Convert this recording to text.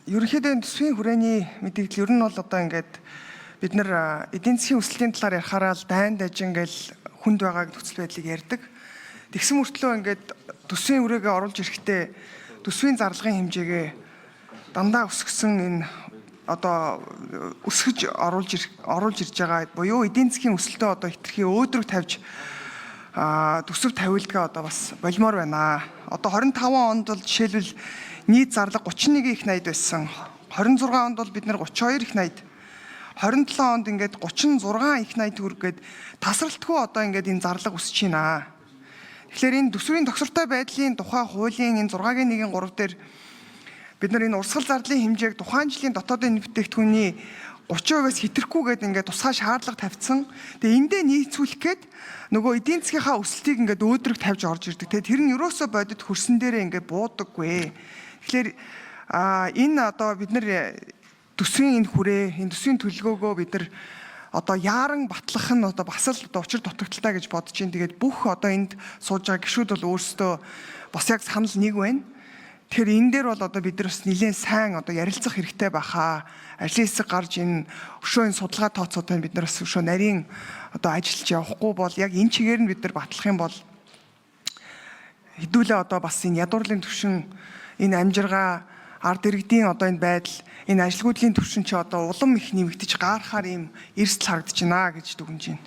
Ерөнхийдөө энэ төсвийн хүрээний мэдээлэл ер нь бол одоо ингээд бид нар эдийн засгийн өсөлтийн талаар ярихаараа л дайн дажин гэл хүнд байгааг нөхцөл байдлыг ярьдаг. Тэгсэн мөртлөө ингээд төсвийн хүрээгээ оруулж ирэхдээ төсвийн зарлагын хэмжээгээ дандаа өсгсөн, энэ одоо өсгөж оруулж ирж байгаа буюу эдийн засгийн өсөлтөө одоо хэтэрхий өөдрөг тавьж төсөв тавиулдгаа одоо бас болмоор байна. Одоо 25 онд бол жишээлбэл нийт зарлага 31 их 80 байсан. 26 онд бол бид нар 32 их 80, 27 онд ингээд 36 их 80 төгрөг гээд тасралтгүй одоо ингээд энэ зарлага өсөж байна. Тэгэхээр энэ төсвийн тохиртой байдлын тухай хуулийн энэ 6-гийн 1-ийн 3 дээр бид нар энэ урсгал зардлын хэмжээг тухайн жилийн дотоодын бүтээгдэхүүний 30%-аас хэтрэхгүй гээд ингээд тусгай шаардлага тавьсан. Тэгээ эндээ нийцүүлэх гээд нөгөө эдийн засгийнхаа өсөлтийг ингээд өөдрөг тавьж орж ирдэг. Тэгээ тэр нь ерөөсөө бодит хөрсөн дээрээ ингээд буудаггүй. Тэгэхээр энэ одоо бид нар төсвийн энэ хүрээ, энэ төсвийн төлөвлөгөөгөө бид нар одоо яаран батлах нь одоо бас л одоо учир дутагдалтай гэж бодож байна. Тэгээд бүх одоо энд сууж байгаа гишүүд бол өөрсдөө бас яг санал нэг байна. Тэгэхээр энэ дээр бол одоо бид нар бас нэлээд сайн одоо ярилцах хэрэгтэй байхаа. Ажлын хэсэг гарч энэ өшөө энэ судалгаа тооцоотой бид нар бас өшөө нарийн одоо ажиллаж явахгүй бол яг энэ чигээр нь бид нар батлах юм бол хэдүүлээ одоо бас энэ ядуурлын төвшин, энэ амжиргаа, ард иргэдийн одоо энэ байдал, энэ ажилгүйдлийн төвшин чи одоо улам их нэмэгдэж гаарахаар ийм эрсдэл харагдаж байна гэж дүгнэж байна.